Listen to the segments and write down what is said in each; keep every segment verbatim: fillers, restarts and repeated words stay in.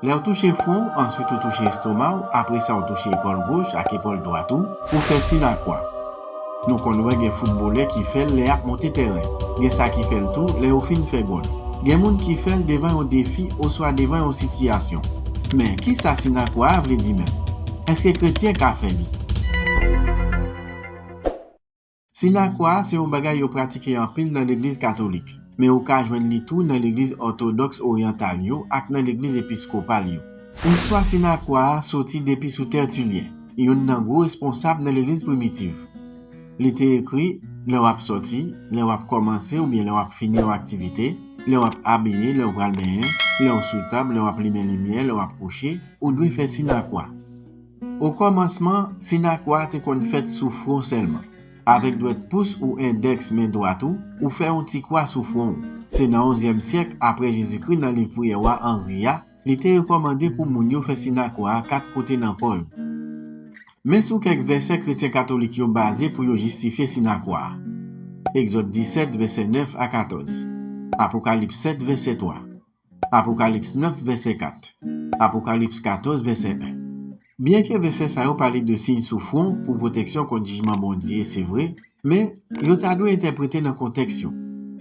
Lè w touche fwon w, answit ou touche estoma w, apre sa w touche epòl goch ak epòl dwat ou, ou fè siy lakwa. Nou konn wè gen foutbolè ki fè l lè y ap monte tèren. Gen sa ki fè l tou lè yo fin fè gòl. Gen moun ki fè l devan yon defi oswa devan yon sitiyasyon. Men, kisa siy lakwa a vle di menm? Èske kretyen ka fè li? Siy lakwa a se yon bagay yo pratike anpil nan Legliz Katolik, men ou ka jwenn li tou nan Legliz Òtodòks Oryantal yo ak nan Legliz Episkopal yo. Istwa siy lakwa a soti depi sou Tètilyen, youn nan gwo responsab nan Legliz primitiv. Li te ekri: lè w ap sòti, lè w ap kòmanse oubyen lè w ap fini yon aktivite, lè w ap abiye, lè w pral benyen, lè w sou tab, lè w ap limen limyè, lè w ap kouche, ou dwe fè siy lakwa. Okòmansman, siy lakwa a te konn fèt sou fwon sèlman. Avèk dwèt pous ou endèks men dwat ou, ou fè yon ti kwa sou fwon w. Se nan onzyèm syèk apre Jezikri, nan liv priyè wa Anri a, li te rekòmande pou moun yo fè siy lakwa a kat kote nan po yo. Men sou kèk vèsè kretyen katolik yo baze pou yo jistifye siy lakwa a. Egzòd disèt, vèsè nèf a katòz. Apokalips sèt, vèsè twa. Apokalips nèf, vèsè kat. Apokalips katòz, vèsè en. Byenke vèsè sa yo pale de siy sou fwon pou pwoteksyon kont jijman Bondye, se vre, men yo ta dwe entèprete nan kontèks yo.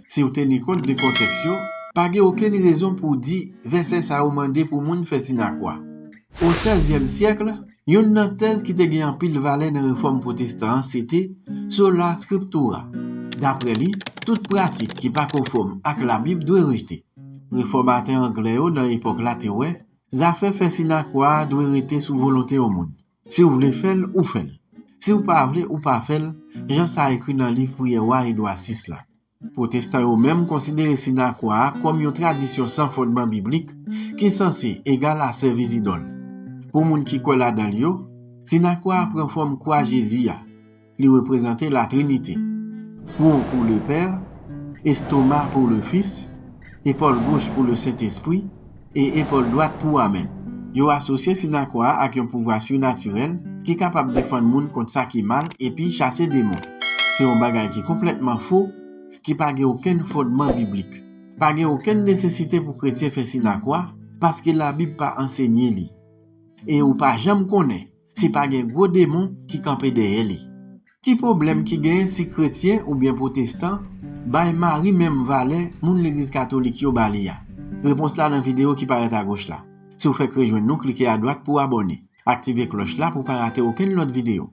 Si w teni kont de kontèks yo, pa gen okenn rezon pou w di vèsè sa yo mande pou moun fè siy lakwa. O sèzyèm syèk, youn nan tèz ki te gen anpil valè nan Refòm Pwotestan an se te sola scriptura. Daprè li, tout pratik ki pa konfòm ak Labib dwe rejte. Refòmatè anglè yo nan epòk la te wè zafè fè siy lakwa a dwe rete sou volonte yon moun. Si w vle fè l, ou fè l. Si w pa vle, ou pa fè l, jan sa ekri nan liv priyè wa Edwa sis la. Pwotestan yo menm konsidere siy lakwa a kòm yon tradisyon san fondman biblik ki sanse egal a sèvis idòl. Pou moun ki kwè ladan l yo, siy lakwa a pran fòm kwa Jezi a. Li reprezante Latrinite. Fwon pou Lepè, estoma pou Lefis, epòl goch pou Lesentespri, e epòl dwat pou Amèn. Yo asosye siy lakwa a ak yon pouvwa sinatirèl ki kapab defann moun kont sa ki mal epi chase demon. Se yon bagay ki konplètman fo, ki pa gen okenn fondman biblik. Pa gen okenn nesesite pou kretyen fè siy lakwa, paske Labib pa ansenye li. E ou pa janm konnen si pa gen gwo demon ki kanpe dèyè li. Ki pwoblèm ki genyen si kretyen oubyen pwotestan bay Mari menm valè moun Legliz Katolik yo ba li a? Repons la nan videyo ki parèt agoch la. Si w fèk rejwenn nou, klike adwat pou w abòne. Aktive klòch la pou w pa rate okenn lòt videyo.